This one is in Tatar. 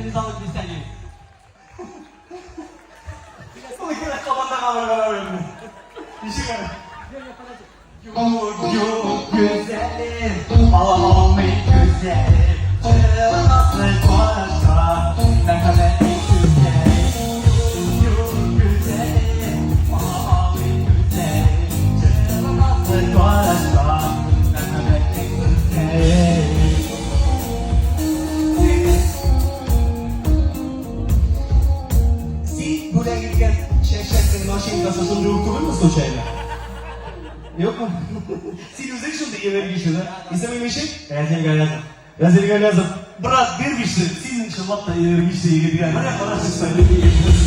ризалык бирсәгез. Юк, юк, güzelim, olmuyor güzelim. Çıkmasın konuşma, merhametli güzelim. Yok, yok, güzelim, olmuyor güzelim. Çıkmasın konuşma, merhametli güzelim. Син бүләк иткән чәчәкнең начинкасы шундый ук түгелме случайно? Юкмы? Син үзең шундый энергичный, да? Исемең ничек? Рәзил Галязов. Рәзил Галязов. Брат, бир бише. Син чынлап та энергичный егет икән. Менә кара чыкса, нинди егет.